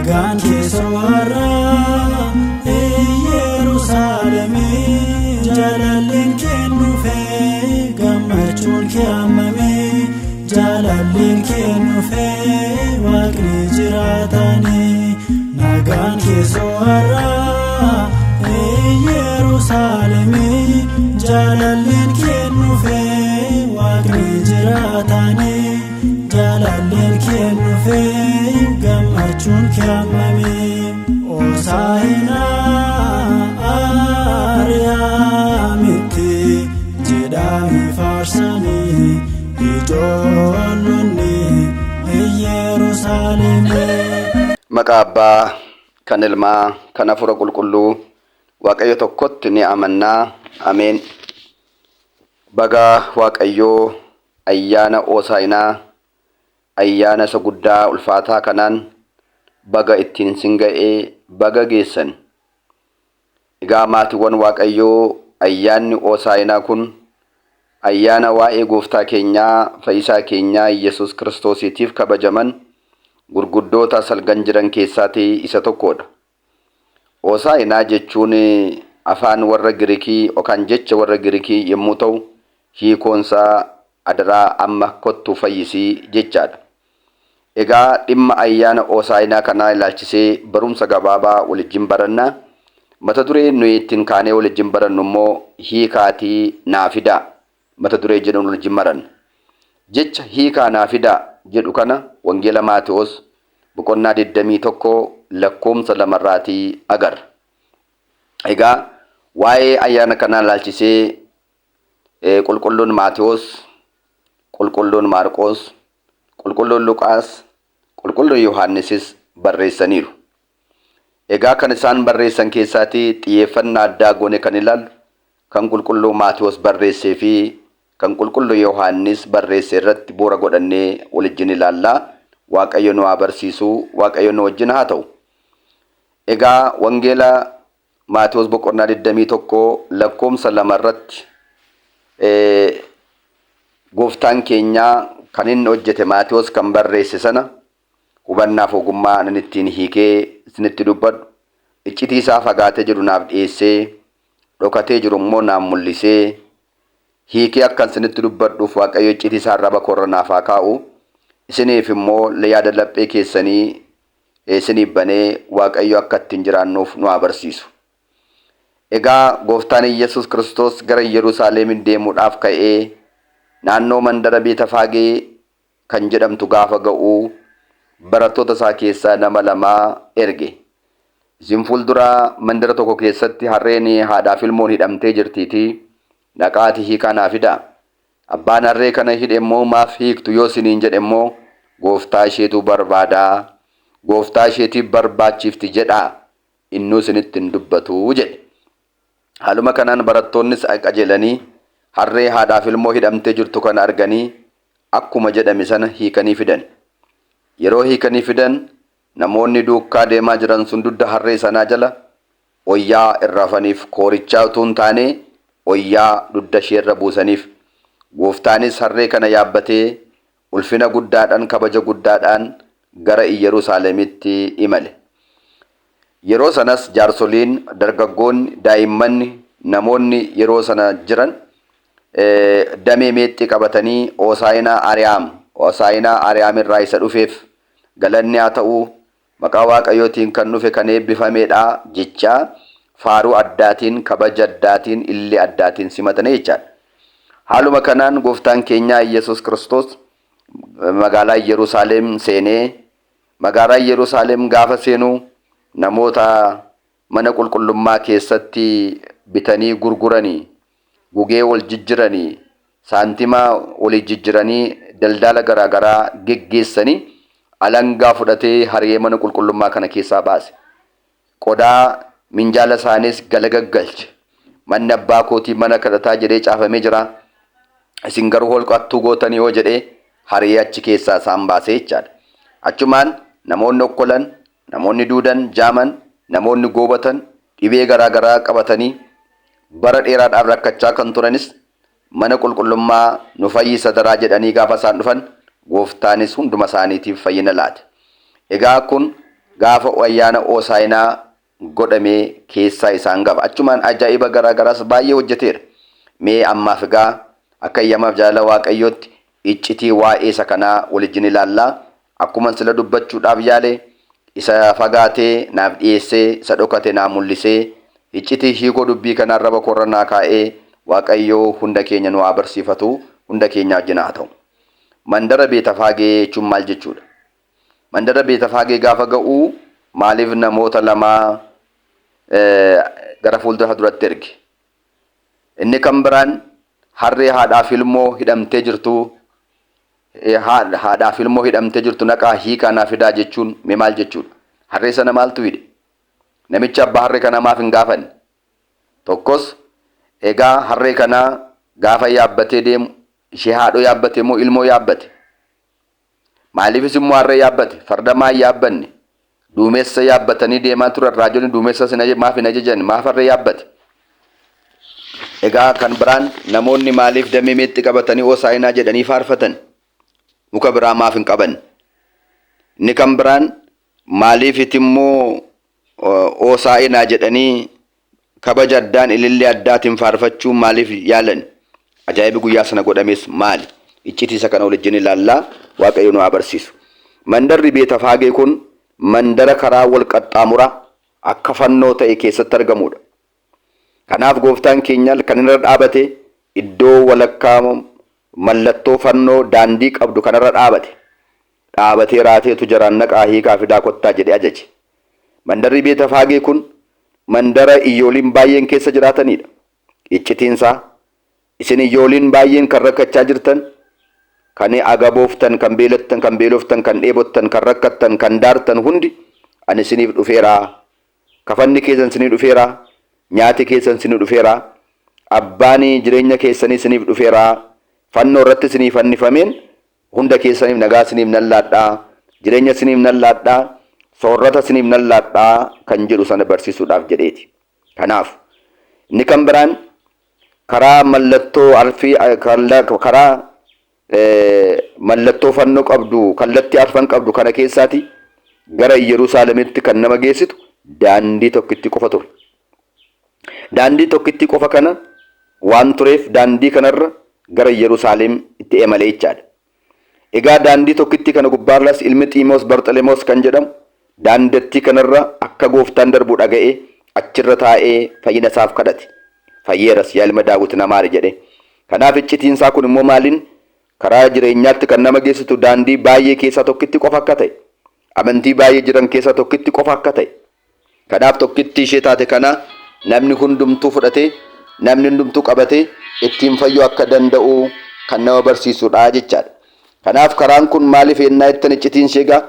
Nagaan keessoo har'aa Iyyeruusaalemii jaalalleen kee dhufee gammachuun kee hammamee jaalalleen kee dhufee waaqni jiraatanii nagaan keessoo har'aa Iyyeruusaalemii jaalalleen kee dhufee waaqni jiraatanii jaalalleen kee dhufee gammachuun kee hammamee Hoosaa'inaa Ariyaamitti jedhame faarsanii ijoollonni Iyyeruusaalemii. Maqaa Abbaa, kan Ilmaa, kan Hafuura Qulqulluu, Waaqayyo tokkotti ni amannaa. Ameen. Baga Waaqayyoo ayyaana Oosaa'inaa, ayyaana isa guddaa ulfaataa kanaan baga ittiin sin ga'e, baga geessan. Egaa maatiiwwan Waaqayyoo ayyaanni Oosaa'inaa kun ayyaana waa'ee gooftaa keenyaa fayyisaa keenyaa Yesuus Kiristoosiitiif kabajaman gurguddoota salgan jiran keessaatii isa tokkodha. Hoosaa'inaa jechuun afaan warra Girikii yookaan jecha warra Girikii yommuu ta'u, hiikoonsaa adaraa amma kottu fayyisii jechaadha. Egaa dhimma ayyaana Hoosaa'inaa kanaa ilaalchisee barumsa gabaabaa walijjin baranna. Mata duree nuyi ittiin kaanee walijjin barannu immoo hiikaatii naa fidaa mata duree jedhuun walijjin baranna. Jecha hiikaa naa fidaa jedhu kana Wangeela Maatewos boqonnaa 21 lakkoomsa 2 irraatii agarra. Egaa waa'ee ayyaana kanaa ilaalchisee qulqulluun Maatewos, qulqulluun Maarqos, qulqulluun Luqaas, qulqulluun Yohaannisis barreessaniiru. Egaa kan isaan barreessan keessaatii xiyyeeffannaa addaa goone kan ilaallu kan qulqulluu Maatewos barreessee fi kan qulqulluu Yohaannis barreesse irratti bu'uura godhannee walijjin ilaallaa. Waaqayyo nu haa barsiisu, Waaqayyo nu wajjin haa ta'u. Egaa wangeela Maatewos boqonnaa 21 lakkoomsa 2 irratti gooftaan keenyaa kan inni hojjete Maatewos kan barreesse sana hubannaaf ogummaa nan ittiin hiikee isinitti dubbadhu iccitii isaa fagaatee jiru naaf dhiyeessee dhokatee jiru immoo naaf mul'isee hiikee akkan isinitti dubbadhuuf Waaqayyo iccitii isaa arraba koorra naaf haa kaa'u. Isiniif immoo yaada laphee keessanii isiniif banee Waaqayyo akka ittiin jiraannuuf nu haa barsiisu. Egaa gooftaan Iyyasuus Kiristoos gara Yerusaalemiin deemuudhaaf ka'ee naannoo mandara Beetafaagee kan jedhamtu gaafa ga'u barattoota isaa keessaa nama lama erge. Isin fuuldura mandara tokko keessatti harreen haadhaaf ilmoon hidhamtee jirtiitii dhaqaatii hiikaa naa fidaa. Abbaan harree kana hidhe immoo maaf hiiktu yoo isiniin jedhe immoo gooftaa isheetu barbaadaa, gooftaa isheetiif barbaachifti jedhaa innuu isinitti hin dubbatu jedhe. Haaluma kanaan barattoonnis qajeelanii harree haadhaaf ilmoo hidhamtee jirtu kana arganii akkuma jedhame sana hiikanii fidan. Yeroo hiikanii fidan namoonni duukaa deemaa jiran sun dugda harree sanaa jala oyyaa irra hafaniif koorichaa utuu hin taane oyyaa dugda isheerra buusaniif. Gooftaanis harree kana yaabbatee ulfina guddaadhaan kabaja guddaadhaan gara Iyyeruusaalemitti imale. Yeroo sanas jaarsoliin, dargaggoonni, daa'immanni, namoonni yeroo sana jiran damee meexxii qabatanii Hoosaa'inaa Ariyaam, Hoosaa'inaa Ariyaam irraa isa dhufeef galanni haa ta'u, maqaa Waaqayyootiin kan dhufe kan eebbifameedha jechaa faaruu addaatiin, kabaja addaatiin, illee addaatiin simatanii jechaadha. Haaluma kanaan gooftaan keenyaa Iyyasuus Kiristoos magaalaa Yerusaalem seenee magaalaa Yerusaalem gaafa seenu namoota mana qulqullummaa keessatti bitanii gurguranii, gugee wal jijjiranii, saantima walii jijjiranii daldala garaagaraa geggeessanii alangaa fudhatee hari'ee mana qulqullummaa kana keessaa baase. Qodaa minjaala isaaniis galagaggalche. Manni abbaa kootii mana kadhataa jedhee caafamee jira. Isin garuu holqa hattuu gootanii yoo jedhee hari'ee achi keessaa isaan baasee jechaadha. Achumaan namoonni okkolan, namoonni duudan, jaaman, namoonni goobatan, dhibee garaa garaa qabatanii bara dheeraadhaaf rakkachaa kan turanis mana qulqullummaa nu fayyisa daraa jedhanii gaafa isaan dhufan gooftaanis hunduma isaaniitiif fayyina laate. Egaa kun gaafa ayyaana Oosaayinaa godhamee keessaa isaan qaba. Achumaan ajaa'iba garaa garaas baay'ee hojjeteera. Mee ammaaf egaa akka eeyyamaaf jaalala Waaqayyootti iccitii waa'ee isa kanaa walijjin ilaallaa. Akkuman sila dubbachuudhaaf yaale isa fagaatee naaf dhiyeessee isa dhokate naa mul'isee iccitii hiikoo dubbii kanaa arraba koorra naa kaa'ee Waaqayyoo hunda keenya nu haa barsiifatu hunda keenya wajjin haa ta'u. Mandara Beetafaagee jechuun maal jechuudha? Mandara Beetafaagee gaafa ga'u maaliif namoota lamaa gara fuuldura duratti erge? Inni kan biraan harree haadhaaf ilmoo hidhamtee jirtu haadhaaf ilmoo hidhamtee jirtu naqaa hiikaa naa fidaa jechuun mee maal jechuudha? Harree sana maaltu hidhe? Namichi abbaa harree kanaa maaf hin gaafanne? Tokkos egaa harree kanaa gaafa yaabbatee deemu ishee haadhoo yaabbate moo ilmoo yaabbate? Maaliifis immoo harree yaabbate? Farda maa hin yaabbanne? Duumessa yaabbatanii deemaa turan raajonni duumessa maaf hin ajajan? Maaf harree yaabbate? Egaa kan biraan namoonni maaliif damee meexxii qabatanii Hoosaa'inaa jedhanii faarfatan? Muka biraa maaf hin qaban? Inni kan biraan maaliifit immoo Hoosaa'inaa jedhanii kabaja addaan ilillee addaatiin faarfachuu maaliif yaalan? Ajaa'ibi guyyaa sana godhames maali? Iccitii isa kana waliin ilaallaa Waaqayyo nu haa barsiisu. Mandarri Beetafaagee kun mandara karaa wal qaxxaamuraa akka fannoo ta'e keessatti argamudha. Kanaaf gooftaan keenya kan irra dhaabate iddoo walakkaa mallattoo fannoo daandii qabdu kanarra dhaabate. Dhaabatee raateetu jaraan naqaa hiikaa fidaa kottaa jedhee ajaje. Mandarri Beetafaagee kun mandara iyyooliin baay'een keessa jiraatanidha. Iccitiinsaa isin iyyooliin baay'een kan rakkachaa jirtan, kan agabooftan, kan beelattan, kan beeloftan, kan dheebottan, kan rakkattan, kan daartan hundi ani isiniif dhufeeraa. Kafanni keessan isinii dhufeeraa. Nyaati keessan isinii dhufeeraa. Abbaan jireenya keessanii isiniif dhufeeraa. Fannoo irratti isinii fannifameen hunda keessaniif nagaa isiniif nan laadhaa. Jireenya isiniif nan laadhaa. Soorrata isiniif nan laadhaa kan jedhu sana barsiisuudhaaf jedheeti. Kanaaf inni kan biraan karaa mallattoo arfii karaa mallattoo fannoo qabdu kallattii arfan qabdu kana keessaati gara Yerusaalemitti kan nama geessitu daandii tokkitti qofa ture. Daandii tokkitti qofa kana waan tureef daandii kanarra gara Yerusaalem itti emalee jechaadha. Egaa daandii tokkitti kana gubbaarras ilmi Xiimoos Barxalemoos kan jedhamu daandattii kanarra akka gooftaan darbu dhaga'ee achirra taa'ee fayyina isaaf kadhate. Fayyeeras yaa ilma Daawit na maari jedhe. Kanaaf iccitiinsaa kun immoo maaliin karaa jireenyaatti kan nama geessitu daandii baay'ee keessaa tokkitti qofa akka ta'e amantii baay'ee jiran keessaa tokkitti qofa akka ta'e. Kanaaf tokkitti ishee taate kana namni hundumtuu fudhatee namni hundumtuu qabatee ittiin fayyuu akka danda'u kan nama barsiisudha jechaadha. Kanaaf karaan kun maaliif yennaa jettan iccitiin ishee egaa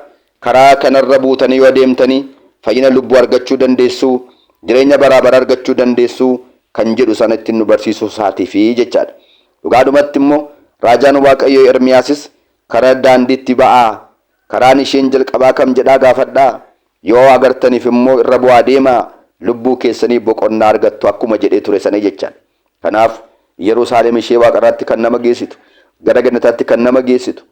karaa kanarra buutanii yoo adeemtanii fayyina lubbuu argachuu dandeessu, jireenya baraa bara argachuu dandeessu kan jedhu sana ittiin nu barsiisuu isaatiifi jechaadha. Dhugaadhumatti immoo raajaan Waaqayyoo Ermiyaasis karaa daandiitti ba'aa karaan isheen jalqabaa kam jedhaa gaafadhaa yoo agartaniif immoo irra bu'aa deemaa lubbuu keessanii boqonnaa argattu akkuma jedhee ture sana jechaadha. Kanaaf Yerusaalem ishee waaqarraatti kan nama geessitu gara gannataatti kan nama geessitu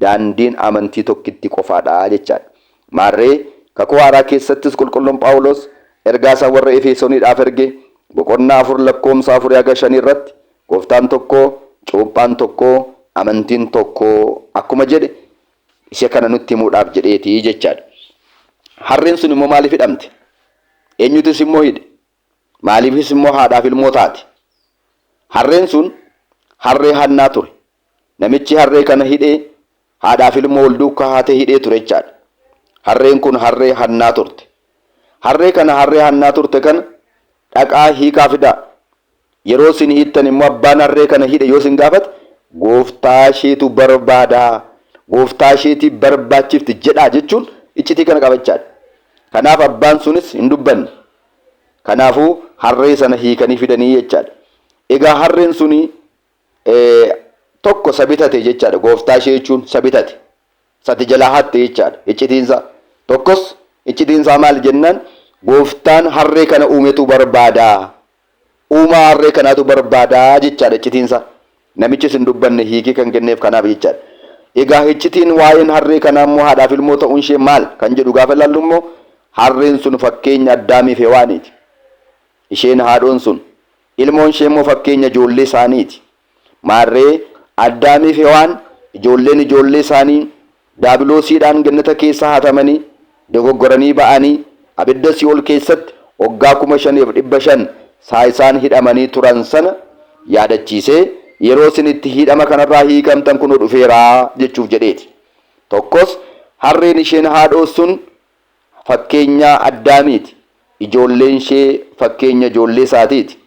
daandiin amantii tokkitti qofaadha jechaadha. Maarree kakuu haaraa keessattis qulqulluun Phaawulos ergaa isaa warra Efesooniidhaaf erge boqonnaa 4 lakkoomsa 4 haga 5 irratti gooftaan tokko, cuuphaan tokko, amantiin tokko akkuma jedhe ishee kana nutti himuudhaaf jedheeti jechaadha. Harreen sun immoo maaliif hidhamte? Eenyutus immoo hidhe? Maaliifis immoo haadhaaf ilmoo taate? Harreen sun harree hannaa ture. Namichi harree kana hidhee haadhaaf ilmoo wal duukaa haatee hidhee ture jechaadha. Harreen kun harree hannaa turte. Harree kana harree hannaa turte kana dhaqaa hiikaa fidaa. Yeroo isin hiittan immoo abbaan harree kana hidhe yoo isin gaafate gooftaa isheetu barbaadaa. Gooftaa isheetii barbaachifti jedhaa jechuun iccitii kana qabachaadha. Kanaaf abbaan sunis hin dubbanne. Kanaafuu harree sana hiikanii fidanii jechaadha. Egaa harreen suni tokko isa bitate jechaadha. Gooftaa ishee jechuun isa bitate. Sati jalaa hatte jechaadha. Iccitiinsaa. Tokkos iccitiinsaa maali jennaan gooftaan harree kana uumetu barbaada. Uumaa harree kanaatu barbaada jechaadha iccitiinsaa. Namichis hin dubbanne hiikii kan kenneef kanaaf jechaadha. Egaa iccitiin waa'een harree kanaa immoo haadhaaf ilmoo ta'uun ishee maal kan jedhu gaafa ilaallu immoo Harreen sun fakkeenya Addaamiif Hewaaniiti. Isheen haadhoon sun, ilmoon ishee immoo fakkeenya ijoollee isaaniiti. Maarree Addaamiif Hewaan ijoolleen ijoollee isaanii daabiloosiidhaan gannata keessaa hatamanii, dogoggoranii ba'anii, abidda si'ool keessatti waggaa 5,500 saa isaan hidhamanii turan sana yaadachiisee yeroo isin itti hidhama kanarraa hiikamtan kunoo dhufeera jechuuf jedheeti. Tokkos harreen isheen haadhoo sun fakkeenya Addaamiiti. Ijoolleen ishee fakkeenya ijoollee isaatiiti.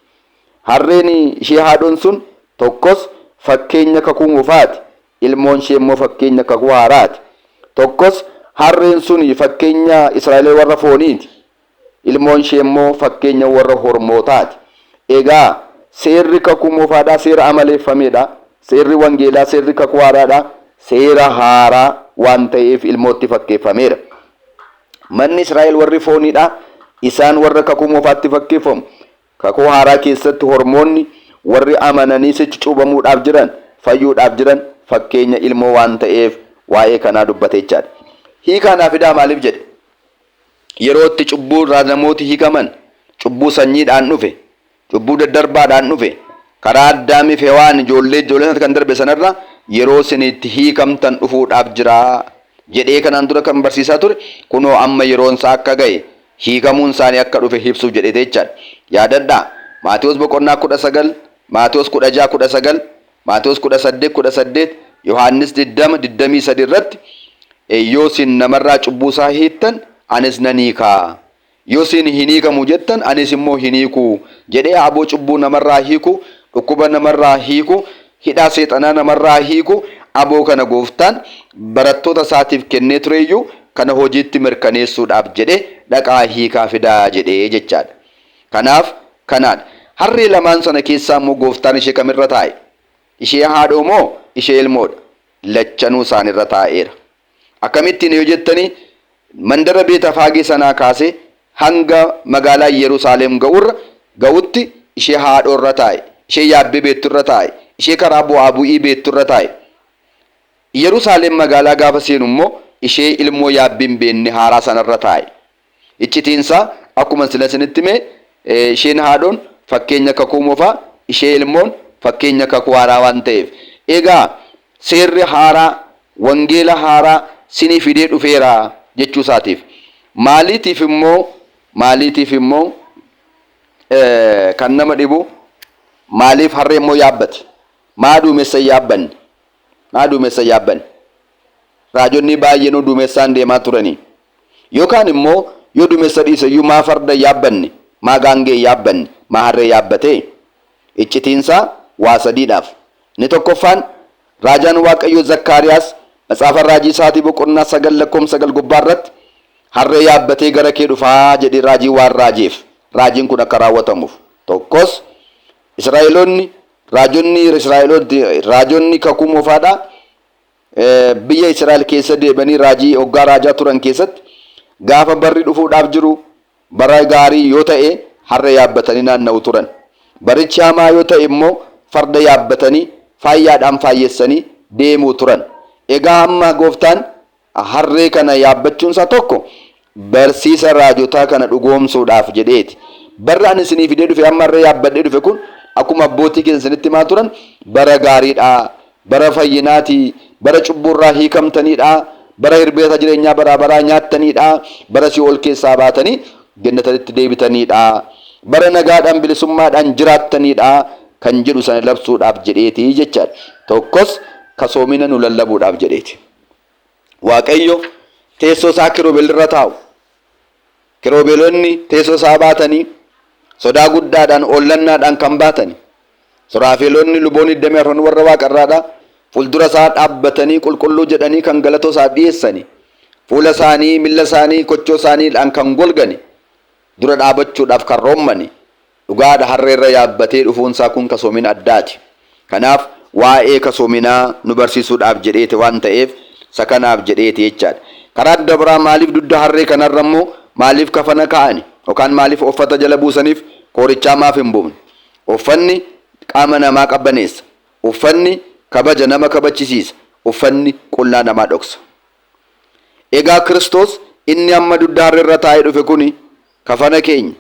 Harreen ishee haadhoon sun tokkos fakkeenya kakuu moofaati. Ilmoon ishee immoo fakkeenya kakuu haaraati. Tokkos harreen sun fakkeenya Israa'el warra fooniiti. Ilmoon ishee immoo fakkeenya warra hormootaati. Egaa seerri kakuu moofaadhaa seera amaleeffameedha. Seerri wangeelaa seerri kakuu haaraadha. Seera haaraa waan ta'eef ilmootti fakkeeffameera. Manni Israa'el warri fooniidha. Isaan warra kakuu moofaatti fakkeeffamu. Kakuu haaraa keessatti hormoonni warri amananii sichi cuubamuudhaaf jiran, fayyuudhaaf jiran fakkeenya ilmoo waan ta'eef waa'ee kanaa dubbate jechaadha. Hiikaa naa fidaa maaliif jedhe? Yeroo itti cubbuu irraa namooti hiikaman, cubbuu sanyiidhaan dhufe, cubbuu daddarbaadhaan dhufe, karaa Addaamiif Hewaan ijoollee ijoollee sanatti kan darbe sanarra yeroo isin itti hiikamtan dhufuudhaaf jira jedhee kanaan dura kan barsiisaa ture kunoo amma yeroon isaa akka ga'e hiikamuun isaanii akka dhufe ibsuuf jedheete jechaadha. Yaadadhaa Maatewos boqonnaa 19, Maatewos 16 19, Maatewos 18 18, Yohaannis 20 23 irratti yoo isin namarraa cubbuu isaa hiiktan anis nan hiikaa. Yoo isin hin hiikamu jettan anis immoo hin hiiku jedhee aboo cubbuu namarraa hiiku, dhukkuba namarraa hiiku, hidhaa seexanaa namarraa hiiku aboo kana gooftaan barattoota isaatiif kennee tureyyuu kana hojiitti mirkaneessuudhaaf jedhe dhaqaa hiikaa fidaa jedhee jechaadha. Kanaaf kanaadha. Harree lamaan sana keessaa immoo gooftaan ishee kamirra taa'e? Ishee haadhoo moo ishee ilmoodha? Lachanuu isaanirra taa'eera. Akkamittiin yoo jettanii mandara Beetafaagee sanaa kaasee hanga magaalaa Yerusaalem ga'urra ga'utti ishee haadhoorra taa'e, ishee yaabbee beekturra taa'e, ishee karaa bu'aa bu'ii beekturra taa'e. Yerusaalem magaalaa gaafa seenu immoo ishee ilmoo yaabbii hin beekne haaraa sanarra taa'e. Iccitiinsaa akkuma sila isinitti hime isheen haadhoon fakkeenya kakuu moofaa, ishee ilmoon fakkeenya kakuu haaraa waan ta'eef. Egaa seerri haaraa, wangeela haaraa sinii fidee dhufeera jechuu isaatiif. Maaliitiif immoo maaliitiif immoo kan nama dhibu maaliif harree immoo yaabbate? Maa duumessa hin yaabbanne? Maa duumessa hin yaabbanne? Raajonni baay'eenuu duumessaan deemaa turanii. Yookaan immoo yoo duumessa dhiise iyyuu maa farda hin yaabbanne? Maa gaangee hin yaabbanne? Maa harree yaabbatee? Iccitiinsaa waa sadiidhaaf. Inni tokkoffaan raajaan Waaqayyoo Zakkaariyaas matsaafa raajii isaatii boqonnaa 9 lakkoofsa 9 gubbaa irratti harree yaabbatee gara kee dhufaa jedhee raajii waan raajeef raajiin kun akka raawwatamuuf. Tokkos Israa'eloonni raajonni Israa'eloonni raajonni kakuu moofaadhaa biyya Israa'el keessa deemanii raajii hoggaa raajaa turan keessatti gaafa barri dhufuudhaaf jiru bara gaarii yoo ta'e harree yaabbatanii naanna'u turan. Barichi hamaa yoo ta'e immoo farda yaabbatanii faayyaadhaan faayyessanii deemuu turan. Egaa amma gooftaan harree kana yaabbachuun isaa tokko barsiisa raajotaa kana dhugoomsuudhaaf jedheeti. Barri ani isinii fidee dhufe amma harree yaabbadhee dhufe kun akkuma abbootii keessan isinitti himaa turan bara gaariidha, bara fayyinaati, bara cubbuurraa hiikamtaniidha, bara hirbeeta jireenyaa baraa baraa nyaattaniidha, bara si'ool keessaa baatanii gannatatti deebitaniidha, bara nagaadhaan bilisummaadhaan jiraattaniidha kan jedhu sana labsuudhaaf jedheeti jechaadha. Tokkos kasoomina nu lallabuudhaaf jedheeti. Waaqayyo teessoo isaa kiruubel irra taa'u. Kiruubeelonni teessoo isaa baatanii sodaa guddaadhaan ollannaadhaan kan baatani. Suraafeelonni luboonni 24 warra waaqarraadha fuuldura isaa dhaabbatanii qulqulluu jedhanii kan galatoo isaaf dhiyeessani. Fuula isaanii, milla isaanii, kochoo isaaniidhaan kan golgani. Dura dhaabachuudhaaf kan roommani. Dhugaadha harreerra yaabbatee dhufuunsaa kun kasoomina addaati. Kanaaf waa'ee kasoominaa nu barsiisuudhaaf jedheeti waan ta'eef isa kanaaf jedheeti jechaadha. Karaa adda biraa maaliif dugda harree kanarra immoo maaliif kafana kaa'ani yookaan maaliif uffata jala buusaniif koorichaa maaf hin buufne? Uffanni qaama namaa qabbaneessa. Uffanni kabaja nama kabachisiisa. Uffanni qullaa namaa dhoksa. Egaa Kiristoos Inni amma dugda harreerra taa'ee dhufe kuni kafana keenya,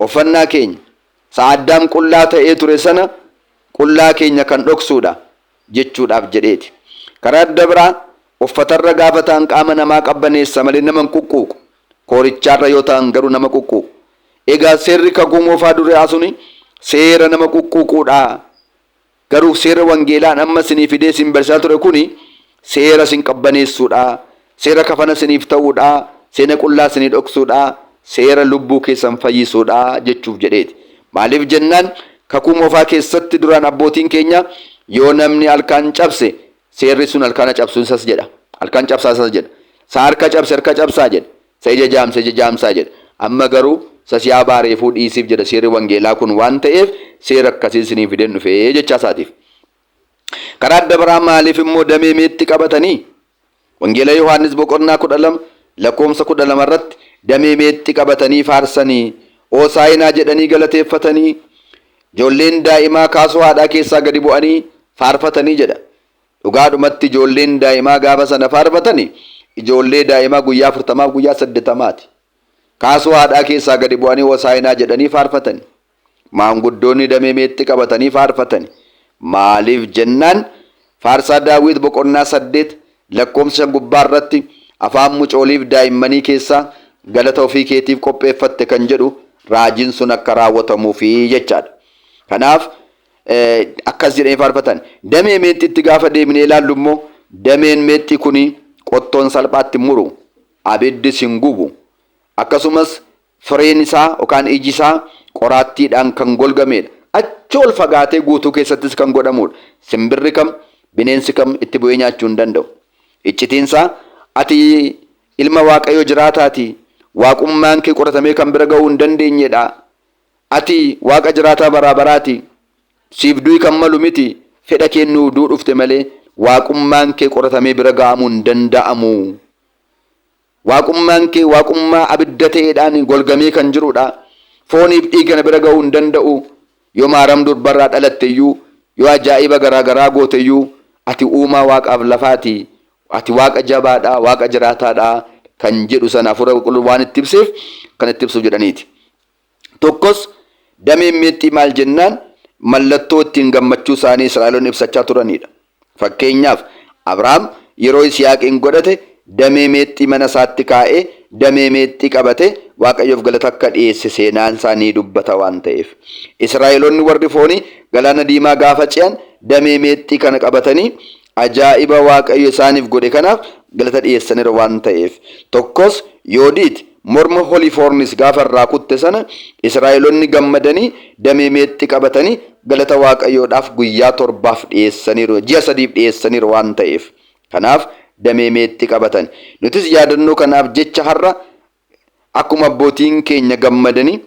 uffannaa keenya, isa Addaam qullaa ta'ee ture sana qullaa keenya kan dhoksuudha jechuudhaaf jedheeti. Karaa adda biraa uffatarra gaafa ta'an qaama namaa qabbaneessa malee nama hin quqquuqu. Koorichaarra yoo ta'an garuu nama quqquuqu. Egaa seerri kakuu moofaa duraa suni seera nama quqquuquudha. Garuu seera wangeelaan amma isinii fidee isin barsiisaa ture kuni seera isin qabbaneessuudha. Seera kafana isiniif ta'uudha. Seena qullaa isinii dhoksuudha. Seera lubbuu keessan fayyisuudha jechuuf jedheeti. Maaliif jennaan kakuu moofaa keessatti duraan abbootiin keenya yoo namni halkaan cabse seerri sun halkaana cabsuun isas jedha. Halkaan cabsaa isas jedha. Sa harka cabse harka cabsaa jedha. Sa ija jaamse ija jaamsaa jedha. Amma garuu sa si abaareefuu dhiisiif jedha seerri wangeelaa kun waan ta'eef seera akkasii isinii fideen dhufee jechaa isaatiif. Karaa adda biraa maaliif immoo damee meexxii qabatanii? Wangeela Yohaannis boqonnaa 12 lakkoofsa 12 irratti damee meexxii qabatanii faarsanii Hoosaa'inaa jedhanii galateeffatanii ijoolleen daa'imaa kaasoo haadhaa keessaa gadi bu'anii faarfatanii jedha. Dhugaadhumatti ijoolleen daa'imaa gaafa sana faarfatani ijoollee daa'imaa guyyaa afurtamaaf guyyaa saddetamaati. Kaasoo haadhaa keessaa gadi bu'anii Hosaa'inaa jedhanii faarfatani. Maanguddoonni damee meexxi qabatanii faarfatani. Maaliif jennaan Faarsaa Daawit boqonnaa 8 lakkoofsa 5 gubbaa irratti afaan mucooliif daa'immanii keessaa galata ofii keetiif qopheeffatte kan jedhu raajiin sun akka raawwatamuufi jechaadha. Kanaaf akkas jedhanii faarfatan. Damee meexxiitti gaafa deebinee ilaallu immoo dameen meexxii kuni qottoon salphaatti hin muru, abiddis hin gubu. Akkasumas fireen isaa yookaan iji isaa qoraattiidhaan kan golgameedha. Achi ol fagaatee guutuu keessattis kan godhamudha. Simbirri kam bineensi kam itti bu'ee nyaachuu hin danda'u. Iccitiin isaa ati ilma Waaqayyoo jiraataati. Waaqummaan kee qoratamee kan bira ga'uu hin dandeenyedha. Ati Waaqa jiraataa baraa baraati. Siif du'i kan malu miti. Fedha keen nuuf du'uu dhufte malee waaqummaan kee qoratamee bira ga'amuu hin danda'amu. Waaqummaan kee waaqummaa abidda ta'eedhaan golgamee kan jirudha. Fooniif dhiigana bira ga'uu hin danda'u. Yoo maaram durbarraa dhalatte iyyuu, yoo ajaa'iba garaa garaa goote iyyuu, ati uumaa waaqaaf lafaati. Ati waaqa jabaadha, waaqa jiraataadha kan jedhu sana hafuura qulqulluu waan itti ibseef kan itti ibsuuf jedhaniiti. Tokkos dameen meexxii maal jennaan mallattoo ittiin gammachuu isaanii Israa'eloonni ibsachaa turanidha. Fakkeenyaaf Abrahaam yeroo Yisihaaqiin godhate damee meexxii mana isaatti kaa'ee damee meexxii qabate Waaqayyoof galata akka dhiyeesse seenaan isaa ni dubbata waan ta'eef. Israa'eloonni warri foonii galaana diimaa gaafa ce'an damee meexxii kana qabatanii ajaa'iba Waaqayyo isaaniif godhe kanaaf galata dhiyeessaniiru waan ta'eef. Tokkos Yoodiit morma Holifoornis gaafa irraa kutte sana Israa'eloonni gammadanii damee meexxii qabatanii galata Waaqayyoodhaaf guyyaa torbaaf dhiyeessaniiru, ji'a sadiif dhiyeessaniiru waan ta'eef. Kanaaf damee meexxii qabatan. Nutis yaadannoo kanaaf jecha har'a akkuma abbootiin keenya gammadanii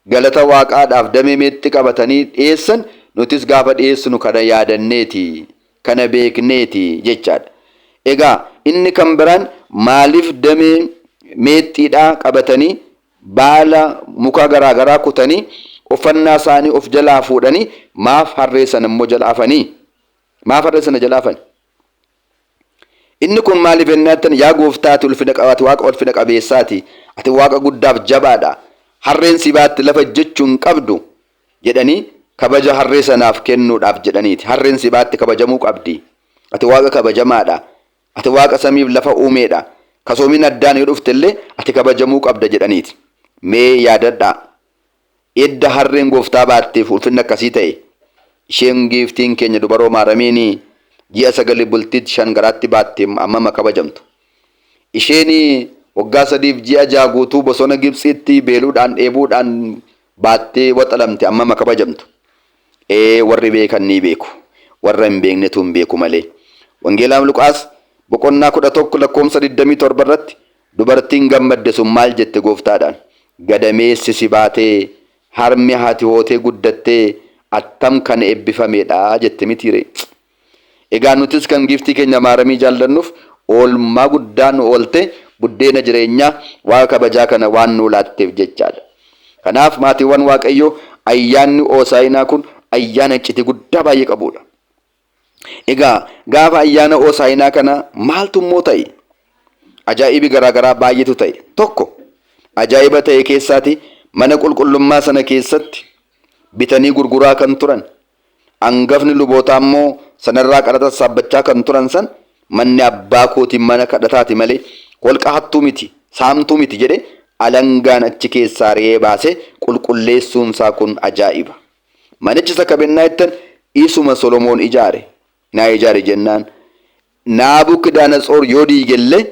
galata Waaqaadhaaf damee meexxii qabatanii dhiyeessan nutis gaafa dhiyeessinu kana yaadanneeti, kana beekneeti jechaadha. Egaa inni kan biraan maaliif damee meexxiidhaa qabatanii baala muka garaa garaa kutanii uffannaa isaanii of jalaa fuudhanii maaf harree sana immoo jala afanii? Maaf harree sana jala afani? Inni kun maaliif jennaan jettan yaa gooftaa ati ulfina ati waaqa ulfina qabeessaati ati waaqa guddaaf jabaadha harreen si baatti lafa ejjechuu hin qabdu jedhanii kabaja harree sanaaf kennuudhaaf jedhaniiti. Harreen si baatti kabajamuu qabdi. Ati waaqa kabajamaadha. Ati waaqa samiif lafa uumeedha. Kasoomiin addaan yoo dhufte illee ati kabajamuu qabda jedhaniiti. Mee yaadadhaa. Edda harreen gooftaa baatteef ulfinni akkasii ta'e, isheen giiftiin keenya dubaroo Maaramiin ji'a sagali bultiit shan garaatti baatte hammam kabajamtu. Isheen waggaa sadiif ji'a ja'a guutuu bosona Gibtsiitti beeluudhaan dheebuudhaan baattee waxalamte hammam kabajamtu. Ee warri beekan ni beeku. Warra hin beeknetu hin beeku malee. Wangeelaa Luqaas boqonnaa 11 lakkoofsa 27 irratti Dubartiin gammadde sun maal jette Gooftaadhaan? Gadameessi si baatee, harmi haati hootee guddattee attam kan eebbifameedha jette mitii ree? Egaa nutis kan giiftii keenya Maaramii jaallannuuf oolmaa guddaa nu oolte buddeena jireenyaa Waaqa kabajaa kana waan nuu laatteef jechaadha. Kanaaf maatiiwwan Waaqayyoo ayyaanni Oosaayinaa kun ayyaana iccitii guddaa baay'ee qabuudha. Egaa gaafa ayyaana Oosaayinaa kana maaltu immoo ta'e? Ajaa'ibi garaa garaa baay'eetu ta'e. Tokko ajaa'iba ta'e keessaati mana qulqullummaa sana keessatti bitanii gurguraa kan turan, angafni lubootaa immoo sanarraa qaraxa sassaabbachaa kan turan san manni abbaa kootii mana kadhataati malee holqa hattuu miti, saamtuu miti jedhe alangaan achi keessaa ari'ee baasee qulqulleessuunsaa kun ajaa'iba. Manichi isa kabennaa jettan isuma Solomoon ijaare. Naa ijaare jennaan Naabukidanatsoor yoo diigellee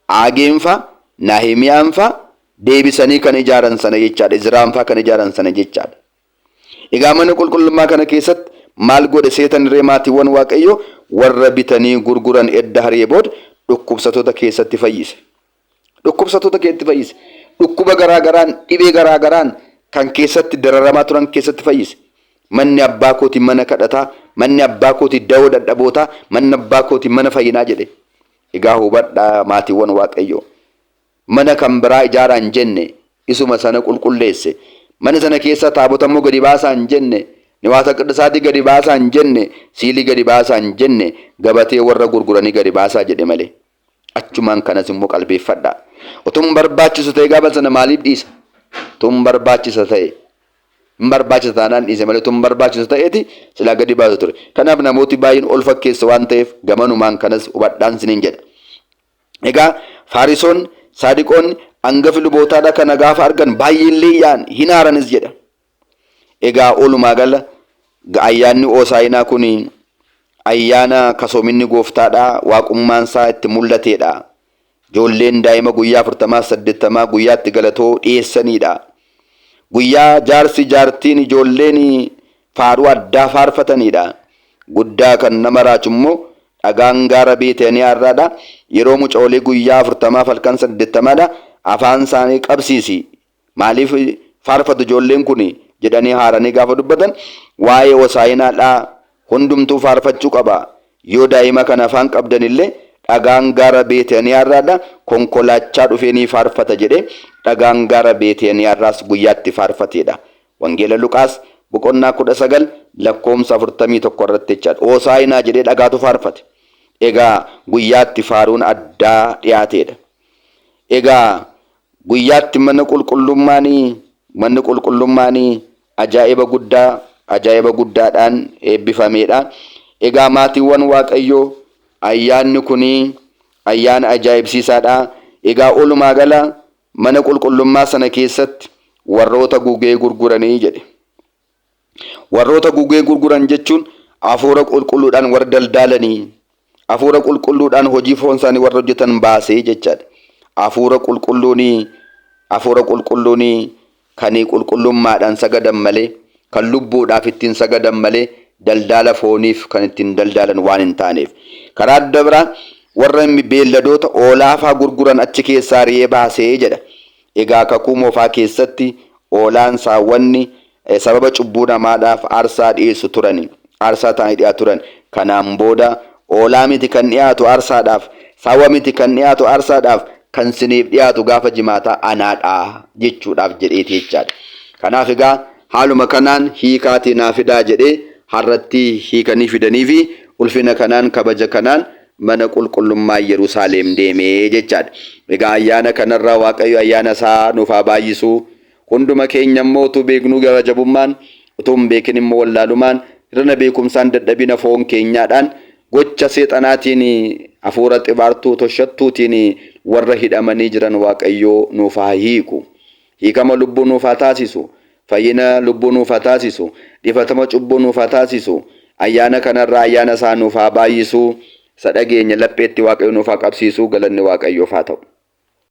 Aageenfaa, Nahimiyaanfaa deebisanii kan ijaaran sana jechaadha. Izraanfaa kan ijaaran sana jechaadha. Egaa mana qulqullummaa kana keessatti maal godhe seetan irree maatiiwwan Waaqayyoo warra bitanii gurguran edda hariyee booda dhukkubsatoota keessatti fayyise. Dhukkubsattoota keessatti fayyise. Dhukkuba garaa garaan, dhibee garaa garaan kan keessatti dararamaa turan keessatti fayyise. Manni abbaa kootii mana kadhataa, manni abbaa kootii dawoo dadhabootaa, manni abbaa kootii mana fayyinaa jedhe. Egaa hubadhaa maatiiwwan Waaqayyoo. Mana kan biraa ijaaraa hin jenne, isuma sana qulqulleesse. Mana sana keessaa taabota immoo gadi baasaa hin jenne, niwaata qiddisaatii gadi baasaa hin jenne, siilii gadi baasaa hin jenne, gabatee warra gurguranii gadi baasaa jedhe malee. Achumaan kanas immoo qalbeeffadhaa. Utuu hin barbaachisu ta'e gaafa sana maaliif dhiisa? Utuu hin barbaachisa ta'e hin barbaachisa taanaan dhiise malee utuu hin barbaachisu ta'eeti silaa gadi baasu ture. Kanaaf namooti baay'een ol fakkeessa waan ta'eef gamanumaan kanas hubadhaan siniin jedha. Egaa Faarisoonni, Saadiqoonni, angafi lubootaadha kana gaafa argan baay'een leeyya'an hin aaranis jedha. Egaa olumaa gala ayyaanni Oosaayinaa kun ayyaana kasoominni gooftaadha, waaqummaan isaa itti mul'ateedha. Ijoolleen daa'ima guyyaa afurtamaa saddeettamaa guyyaa itti galatoo dhiyeessaniidha. Guyyaa jaarsi jaartiin ijoolleen faaruu addaa faarfataniidha. Guddaa kan nama raachu immoo dhagaan gaara Beetaniyaa irraadha. Yeroo mucoolii guyyaa afurtamaaf halkan saddeettamaadha. Afaan isaanii qabsiisi. Maaliif faarfatu ijoolleen kun jedhanii haaranii gaafa dubbatan waa'ee hosaayinaadhaa hundumtuu faarfachuu qaba. Yoo daa'ima kana afaan qabdan illee dhagaan gaara Beetaniyaa irraadha konkolaachaa dhufee ni faarfata jedhee dhagaan gaara Beetaniyaa irraas guyyaatti faarfateedha. Wangeela Luqaas boqonnaa 19 lakkoomsa 41 irratti jechaadha. Hosaayinaa jedhee dhagaatu faarfate. Egaa guyyaatti faaruun addaa dhiyaateedha. Egaa Guyyaatti mana qulqullummaanii manni qulqullummaanii ajaa'iba guddaa ajaa'iba guddaadhaan eebbifameedha. Egaa maatiiwwan Waaqayyoo ayyaanni kun ayyaana ajaa'ibsiisaadha. Egaa olumaa gala mana qulqullummaa sana keessatti warroota gugee gurguranii jedhe. Warroota gugee gurguran jechuun hafuura qulqulluudhaan warra daldaalanii, hafuura qulqulluudhaan hojii foon isaanii warra hojjetan baasee jechaadha. Hafuura qulqulluun hafuura qulqulluun kan qulqullummaadhaan sagadan malee, kan lubbuudhaaf ittiin sagadan malee daldaala fooniif kan ittiin daldaalan waan hin taaneef. Karaa adda biraa warra beelladoota oolaafaa gurguran achi keessaa ri'ee baasee jedha. Egaa Kakuu Moofaa keessatti oolaan, saawwanni, sababa cubbuu namaadhaaf aarsaa dhi'eessu turani. Aarsaa ta'anii dhi'aatu turan. Kanaan booda oolaa miti kan dhi'aatu aarsaadhaaf, saawwa miti kan dhi'aatu aarsaadhaaf, kan siniif dhi'aatu gaafa jimaataa anaadha jechuudhaaf jedheeti jechaadha. Kanaaf egaa haaluma kanaan hiikaatii naa fidaa jedhee har'atti hiikanii fidaniifi ulfina kanaan kabaja kanaan mana qulqullummaa Yerusaalem deeme jechaadha. Egaa ayyaana kanarraa Waaqayyo ayyaana isaa nuuf haa baay'isu. Hunduma keenya immoo utuu beeknuu gara jabummaan, utuu hin beekin immoo wallaalumaan, hir'ina beekumsaan dadhabina foon keenyaadhaan, gocha seexanaatiin hafuura xibaartuu toshattuutiin warra hidhamanii jiran Waaqayyo nuuf haa hiiku. Hiikama lubbuu nuuf haa taasisu. Fayyina lubbuu nuuf haa taasisu. Dhifatama cubbuu nuuf haa taasisu. Ayyaana kanarraa ayyaana isaa nuuf haa baay'isu. Isa dhageenya lapheetti Waaqayyo nuuf haa qabsiisu. Galanni Waaqayyoof haa ta'u.